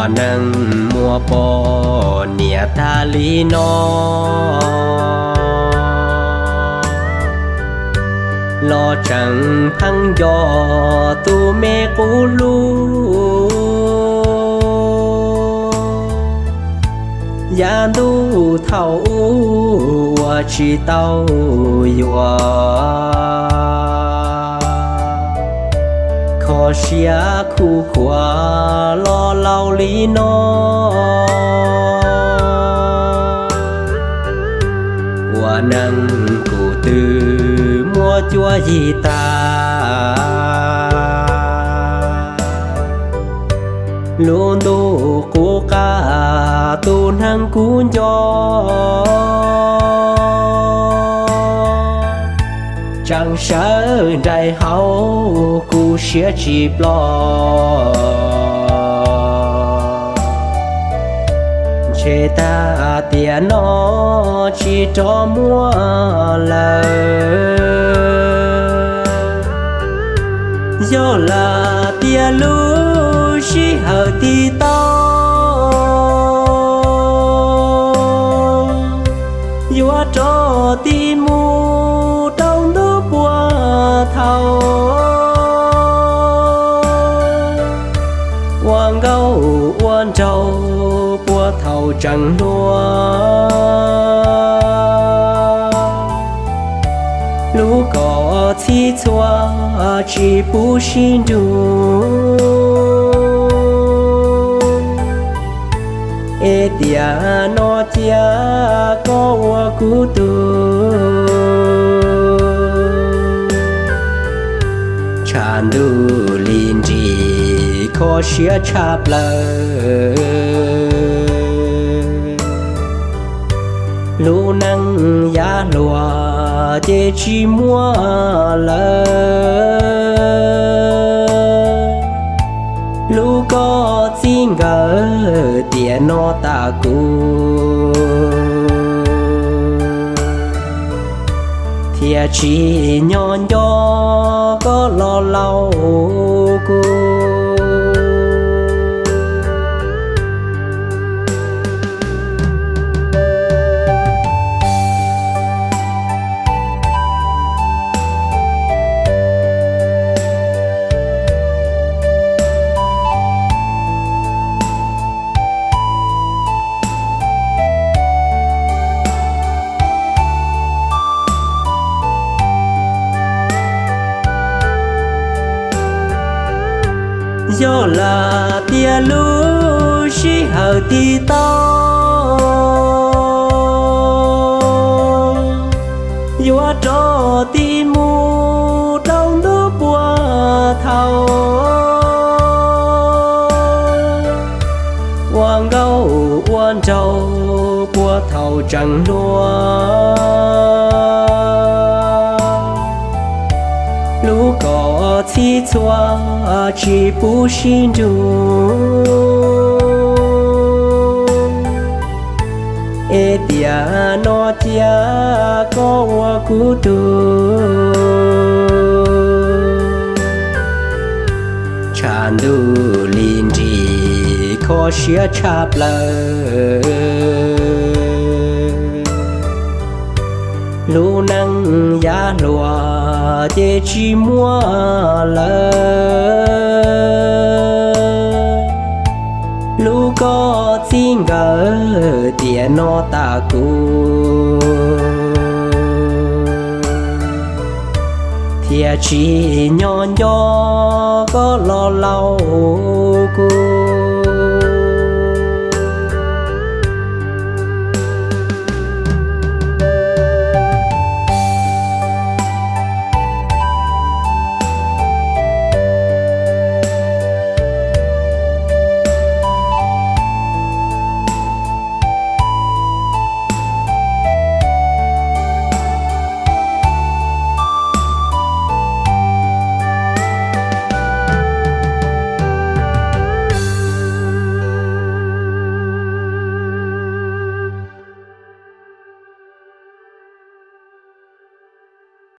Ua neeg muaj poj niam tag li no, los tseem pheej nco tus me qub hlub. Yav ntuj thaum ub uas tsis tau yuav, kho siab khuv khuav los laus li no. Ua neeg kuv twb muaj cuab yig tag, lub ntuj qub qab tus neeg kuv nco. Tseem sawv nraim hauv kuv siab tsis ploj, ntshe tag tiam no tsis rov muaj lawm. Yog lam tias lub sij hawm tiv tau, yuav rov tig mus rau ntuj puag thaum, ua nkauj ua nraug puag thaum tseem hluas. Lub koj txhij txhua tsis pub sib nrug, es tiam no cia koj ua kuv tug. Tshav ntuj li nris kho siab tshaj plaws, lub neej yav hluas ces tsis muaj lawm. Lub koj txij nkawm tiam no tas kuv, thiaj tsim nyog nco koj los laus kuv. Yog lam tias lub sij hawm tiv tau, yuav rov tig mus rau ntuj puag thaum, ua nkauj ua nraug puag thaum tseem hluas. Lub koj txhij txhua tsis pub sib nrug, es tiam no cia koj ua kuv tug. Tshav ntuj li nris kho siab tshaj plaws, lub neej yav hluas ces tsis muaj lawm. Lub koj txij nkawm tiam no tas kuv, thiaj tsim nyog nco koj los laus kuv.